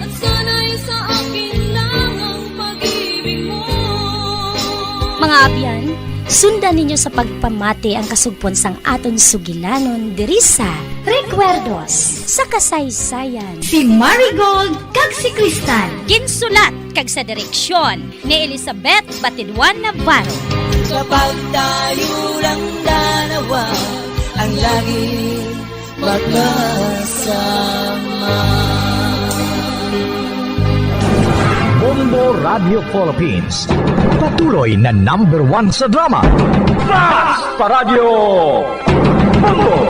at sana'y sa akin lang ang pag-ibig mo. Mga abyan, sundan ninyo sa pagpamati ang kasugpon sang aton sugilanon diri sa Recuerdos sa Kasaysayan. Si Marigold kag si Crystal. Ginsulat kag sa direksyon ni Elizabeth Batidwan Navarro. Kapag tayo lang dalawa, ang langit magkasama. Bombo Radio Philippines, patuloy na number one sa drama. Fast Paradyo! Bombo!